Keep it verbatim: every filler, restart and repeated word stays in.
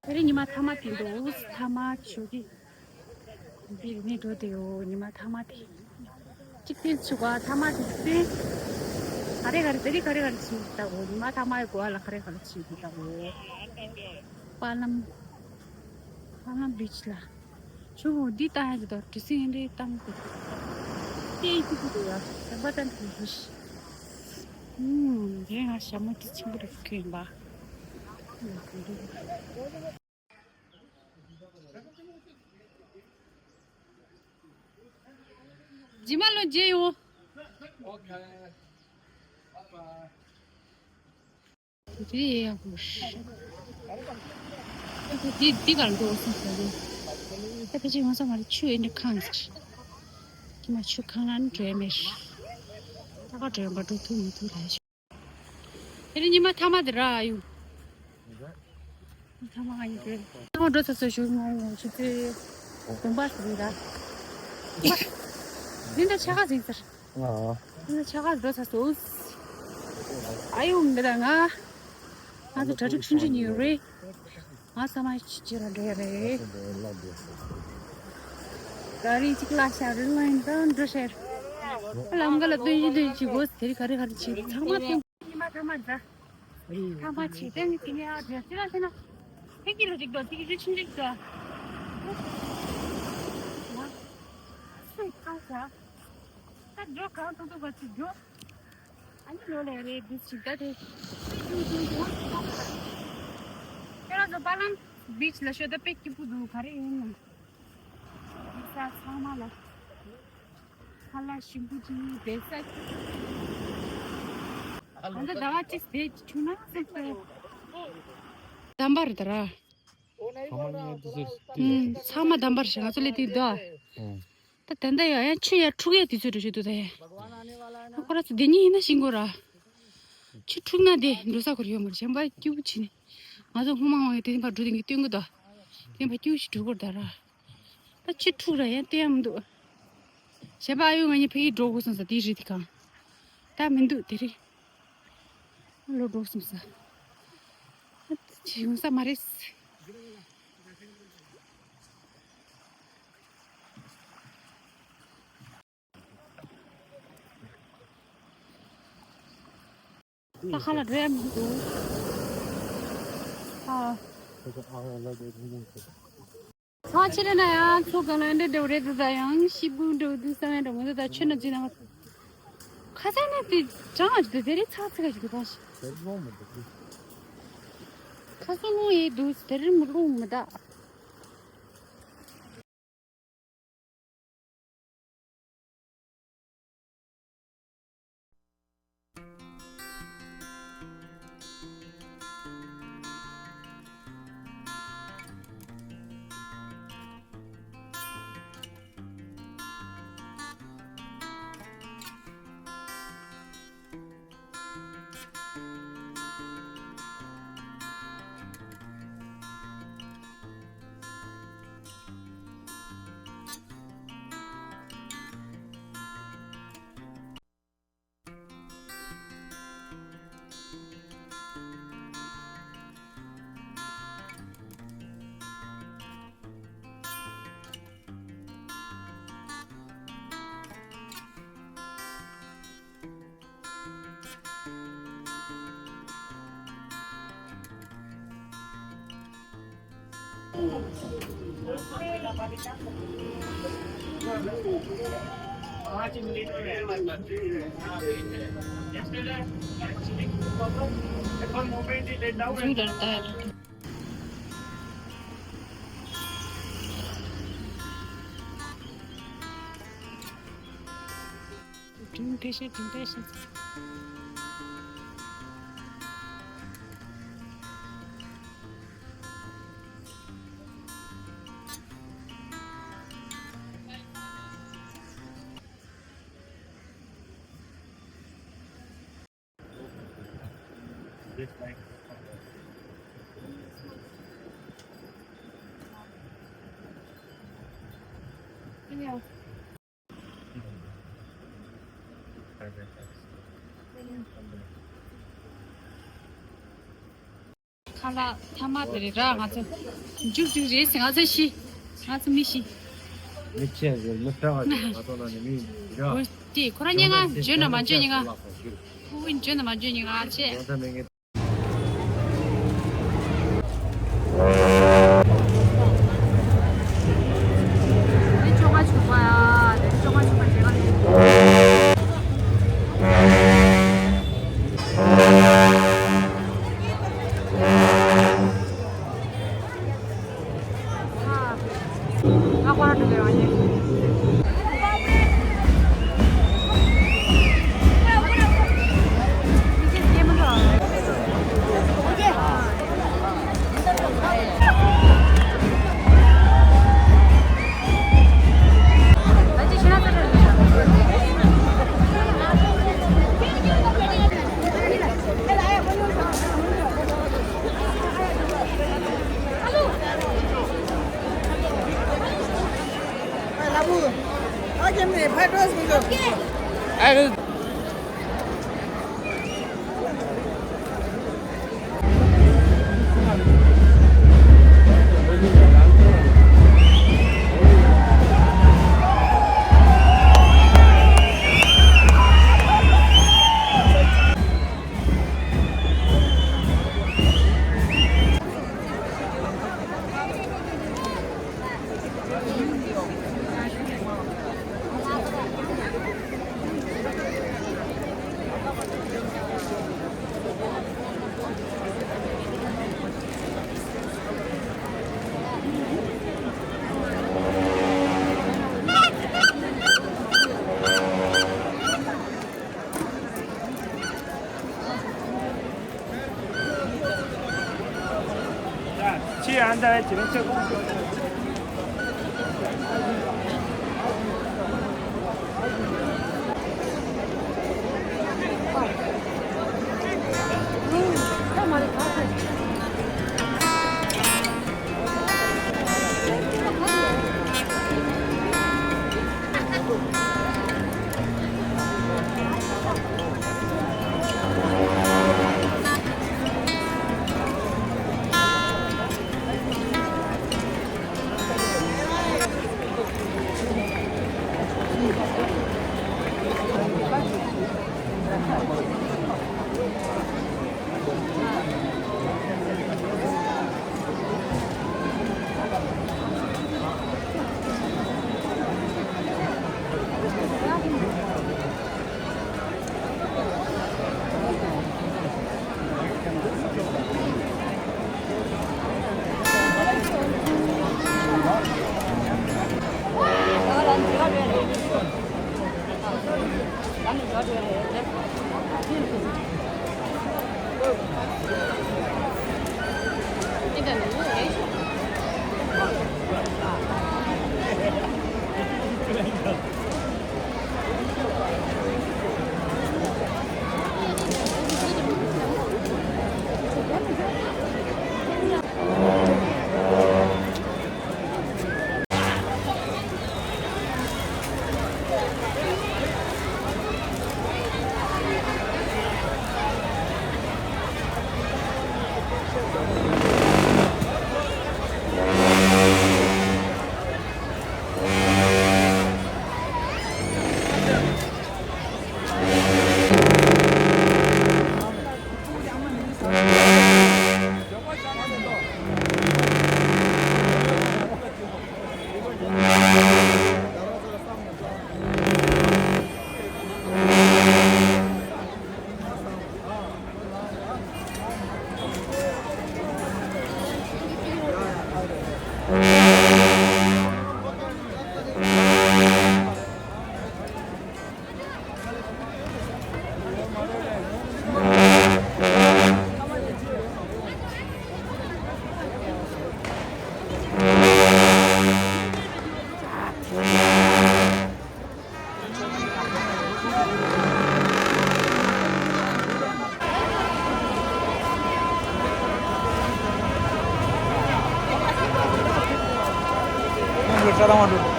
དེ་རིང་ཉི་མ་མཐའ་མ་དེ་འདུག་མཐའ་མ་ཞོགས་ཀས་འདིར་ནས་འགྲོ་དེ་ཡོད། ཉི་མ་མཐའ་མ་དེ་གཅིག་ཕན་ཆུ་བ་མཐའ་མ་དེ་ཚེ་ག་རེ་ག་རེ་དེ་རིང་ག་རེ་ག་རེ་བྱེད་ཀྱི་འདུག་ཉི་མ་མཐའ་མ་ཡི་གོ་བ་ལ་ག་རེ་ག་རེ་བྱེད་ཀྱི་འདུག་པ་ལམ། པ་ལམ་བིཆ་ལ། ཆུ་བོ་འདི་ལྟ་ཡག་གི་དོ་གྲུ་སིང་འདི་བཏང་གི་ཏེ་ཡི་ཏི་ཏི་ཡ་ཞག་པ་ཙམ་གྱི་ཧུ་ཤི། ཨུམ། དེ་ང་ཞྭ་མོ་ཏི་ཆེན་པོ་རེད་ཁོས་ཡིན་པ། རྗེས་མ་ལོ་མཇལ་ཡོང་། དེ་ཡག་པོ། ད་དེ་འདི་གར་འགྲོ་སོང་ཟེར་རེད། ད་ཕལ་ཆེར་ང་ཚོ་མ་རེད། ཆུ་ཨེ་འདྲ་གང་ཟེར། ཁྱི་མ་ཆུ་གང་ལ་འགྲོ་ཡ་མེད། ད་ག་འགྲོ་ཡ་མ་འགྲོ་ཐུབ་མི་ཐུབ་ལ་ཞུ། དེ་རིང་ཉི་མ་མཐའ་མ་དེ་ར་ཨ་ཡུ། མཐའ་མ་ཨ་ཡུ་དེ། མཐའ་མ་འགྲོ་ཚར་སོང་ཞུ་ང་ང་ཆུ་ཚོད་དགོན་པ་ཟེར་ར། འདི་འདྲ་ཆ་ག་ཟིག་ཟེར། ཨ། ཆ་ག་འགྲོ་ཚར་སོང་། ཨ་ཡོ་མི་ད་ང་། ང་ཚོ་གྲ་སྒྲིག་ཆུང་ཆུང་ཉོས་རེད། ང་ས་མ་ཆི་ཆི་ར་འགྲོ་ཡ་རེད། ག་རི་གཅིག་ལ་ཤ་རི་ལ་ཡིན་ད་འགྲོ་ཤར། ལམ་ཀ་ལ་སྟོན་གཞི་སྟོན་གཞི་གོ་དེ་རི་ག་རི་ག་རི་ཆི་ཚང་མ་ཐེངས་ཉི་མ་ཐ་མ་ད། ཐ་མ་ཆི་ཐེངས་ཀྱི་ནི་ཨ་འགྲོ་ཤི་ར་ཤི་ན། ཐེངས་ཀྱི་ལ་གཅིག་དོ་ཐེངས་ཀྱི་ཆུང་ཆུང་དོ། ང་སུ་ཁ་ཤ། ད་འགྲོ་གང་ཐུབ་ཐུབ་པ་ཅིག་འགྲོ། ཨ་ནི་ལོ་ལས་རེད་འདི་ཞིག་ད་དེ། ཁྱེད་རང་ཚོ་པ་ལམ་བིཆ་ལ་ཤོད་ད་དཔེ་སྐྱིད་པོ་འདུག་ག་རེ་ཡིན་ནམ། འདི་ས་ཚང་མ་ལ་ཁ་ལག་ཞིམ་པོ་ཅིག་བསྡད་ས། ད་ལྟ་ཟླ་བ་གཅིག་བསྡད་བྱུང་ན་སེམས་ཚོར། དམ་པ་རེད་ད་ར། ཚང་མ་དམ་པར་ཞིག་ང་ཚོ་ལས་དེ་འདུག་ཨ། ད་ད་ལྟ་ཡང་ཡང་ཆུ་ཡར་འཁྲུག་ཡས་དུས་ཚོད་འགྲོ་ཞུ་འདུག་ད་ཡ། ཁོ་ར་ཚོ་འདི་ཉིད་ཡིན་ན་ཤིང་གོ་ར། ཆུ་འཁྲུག་ན་དེ་འགྲོ་ས་ཁོར་ཡོད་མ་རེད། གཞན་པ་སྐྱིད་པོ་བྱས་ནས། ང་ཚོ་སྔོན་མ་འོང་ཡས་དེ་ཕར་འགྲོ་དེ་གི་སྟོན་གི་འདུག་དེ་ཕར་སྐྱིད་པོ་ཞིག་འགྲོ་དགོས་རེད་ད་ར། ད་ཆུ་འཁྲུག་ར་ཡང་སྟོན་ཡ་མི་འདུག་གཞན་པ་ཨ་ཡོ་ང་གཉིས་ཕ་གིར་འགྲོ་དགོས་སོང་ས་དེའི་རི་དེ་གང་། ད་མི་འདུག་དེ་རི། ལོ་འགྲོ་སོང་ས། ཡོང་ས་མ་རེད། ད་ཁ་ལ་འགྲོ་ཡ་མི་འདུག་ཨ། ཚ་ཆེ་རེ་ན་ཡང་ཚོ་གང་ལ་འདྲེ་འདྲེ་རེད་འདུག་ད་ཡང་ཤི་བུ་འདྲེ་འདུག་བསམ་ཡ་འདྲ་མི་འདུག་ད་ཆོས་ན་ཅི་ན། ཁ་སང་ན་དེ་གྲང་ཨ་ཅི་འདུག་དེ་རེད་ཚ་ཚ་ག་ཅིག་འདུག་ད་ཤི། ཁ་སང་ལུང་ཡེ་འདུག་དེ་རེད་མི་ལུང་མི་ད། ལ་ཐ་མ་དེ་རེད་ར། ང་ཚོ་མཇུག་མཇུག་རེད་ཟེར། ང་ཚོ་ཤི། ང་ཚོ་མི་ཤི། མི་ཆེ་ཟེར། མི་ཕྲ་བ་ཟེར། ང་ཚོ་ལ་ནི་མི་ཡོད་ར། འོ་དེ་ཁོ་རང་སྙན་ངག་བརྗོད་ན་མ་བརྗོད་སྙན་ངག་ཁོ་བོས་བརྗོད་ན་མ་བརྗོད་སྙན་ངག་བྱས། ཁྱོད་ཁྲ་རང་བ་འགྲོ།